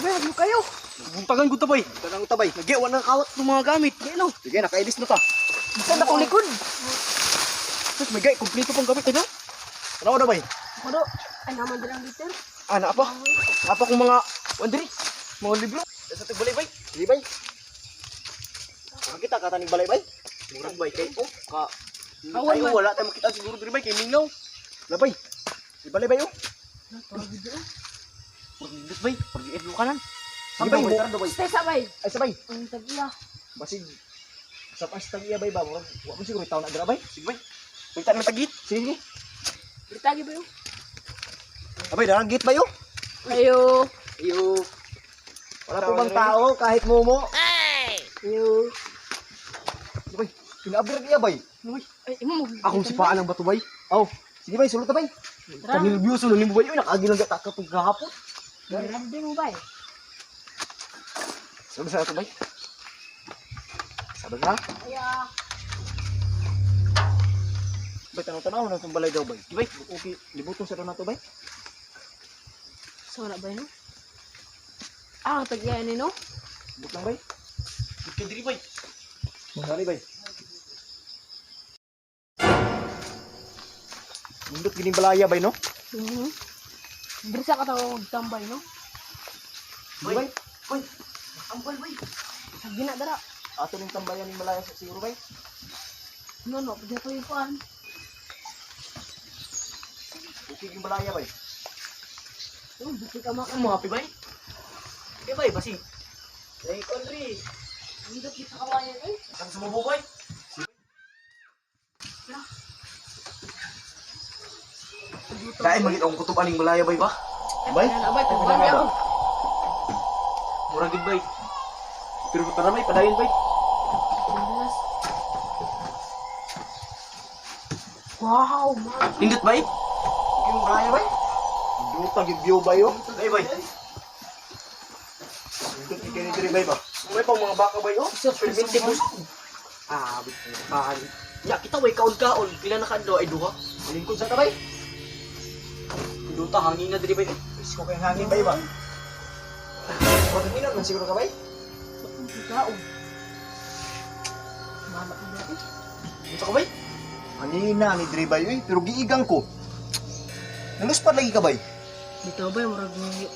Bay, ano kayo? Buntagan ko ta bay. Tanang utabay. Nagyawa na kawat ng mga gamit. Di no. Sige, nakailis na ta. Bisan na akong likod. Sus, may gay, kompleto pang gamit ano? Ano na bay? Ano? Ay naman din ang liter. Ah, naa pa. Naa pa kong mga wandiri. Mga libro. Sa tagbalay bay. Sige bay. Makita ka taning balay bay? Murag bay kay oh ka. Awan, Ayo man. wala tayo makita siguro diri bay kay mingaw. Labay. Di balay bay oh. Murag nindot bay. Murag idlo kanan. Sige bay, mo. Tara bay. Stay sa bay. Ay sabay. Ang tag-iya. Basig sa pas tag iya bay ba? Murag wa man siguro taon na dira bay. Sige bay. Pagtan na tagit. Sige, sige. Britagi ba yun? Abay, darang gate bay oh. Ayo. Ayo. Wala po bang tao kahit momo? Ayo. Bay, pinaabir iya bay. Ay, imo mo. Akong sipaan ang bato bay. Oh, sige bay, sulod ta bay. Tara. Kanilbiyo sulod nimo bay. Uy, nakaagi lang ta kapag gahapon. Grabe mo bay. Sulod sa ato bay. Sabay na. Aya. Bay, tanaw-tanaw na itong balay daw bay. Sige bay. Okay, libuton sa daw na to bay. So wala bay no? Ah, ang tag-iya ni no? Libot lang bay. Kay diri bay. Sorry bay. Nindot gining balaya bay no? Mhm. Diri sa katawa magtambay no? Sige bay. Bay. Ambal bay. Sa gina dara. Ato ning tambayan ning balaya sa siguro bay. No no, pwede to yung kuan. Okay gining balaya bay. Oh, buti ka maka. Ano mo happy bay? Eh bay basi. Eh konri. Nindot kita kawayan eh. Kan sumubo bay. Dahil magit akong kutob aning malaya bay ba? Bay? Ay, bay, tuban Ay, ako. Murag gid bay. Pero tara bay, padayon bay. Yes. Wow, man. Nindot bay. Okay yung balaya bay. Nindot ang view bay oh. Ay bay. Nindot ni kini diri bay ba. May pang mga baka bay oh. Permente bus. Ah, bit. Ya kita way kaon-kaon. Pila na kaadlaw ay duha. Lingkod sa ta bay. Duta hangin na diri bay. Isko kay hangin bay ba. Pag minon man siguro ka bay. Tao. Mama ko ba? Unsa ka bay? Hangin na ni diri bay oy, pero giigang ko. Naluspad lagi ka bay. Bitaw bay murag ni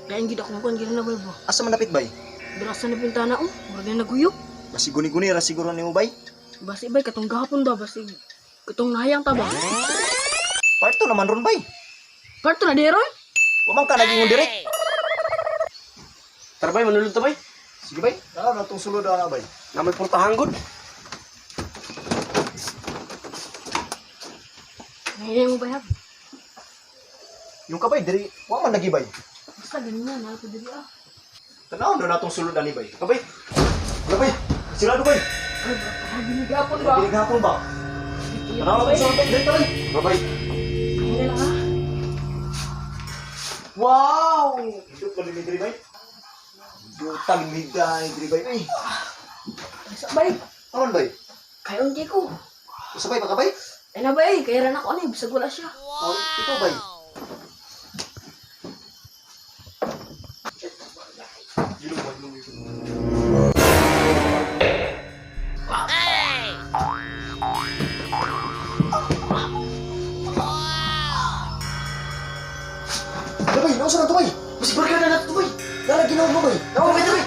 Lain gid akong kuan gid na bay ba. Asa man napit bay? Dira sa na bintana oh, murag na naguyok. Basi guni-guni ra siguro nimo bay. Basi bay katong gahapon ba basi katong nahayang ta ba. Parto naman ron bay. Parto na deron. Wa man ka nagingon direk. Tara bay, manulod ta bay. Sige bay, tara na tong sulod ana bay. Na may portahan gud. Nahinay mo bay hab. Yung kabay diri, wa man lagi bay. Basta ganina na ko diri ah. Tanaw na natong sulod ani bay. Kabay. Wala bay. Sirado bay. Ay, baka ginigapon ba? Dili gahapon ba? Tanaw na tong sulod bay, diri ta bay. Tara bay. Hinay lang ah. Wow! Nindot ba ni diri bay? Duta limida ni diri bay. Uy, Basta bay. aron bay. Kayon kay ko. Usabay ba ka bay? Ay na bay, kay ran ako ani bisag wala siya. Oh, ikaw bay. Bay, nausa na to bay. Mas barkada na to bay. Dala ginawa mo bay. Tara bay, tara bay.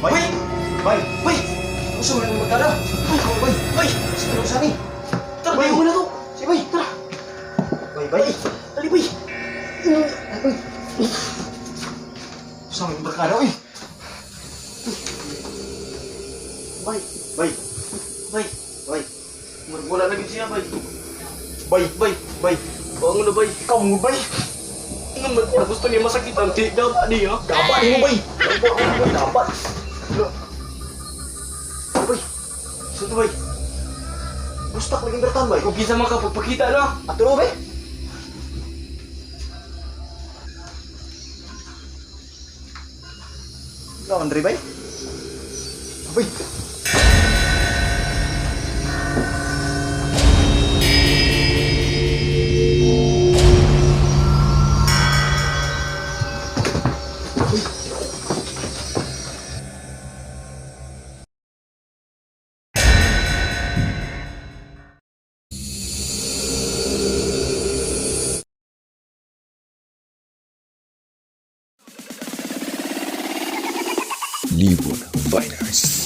Bay, bay, Bay, usa man ang barkada. Bay, bay, bay. Sige, usa ni. Tara Bay. bay, una to. Sige bay, Tara. Bay, bay. Dali bay. Ay, bay. Usa man ang barkada oy. Bay, Bay, bay. bay, Murag wala na gid siya bay. bay, Bay, bay. Bangon na bay. Ikaw mo bay. Ingon man ko gusto niya masakit ang ti daw ani ha. Gaba ni mo bay. Gaba. Bay, So to bay. gusto ka lagi bertan bay. Kung kinsa man ka pagpakita na. Ato ro bay. Ikaw, Andre bay? Bay. Libon Viners.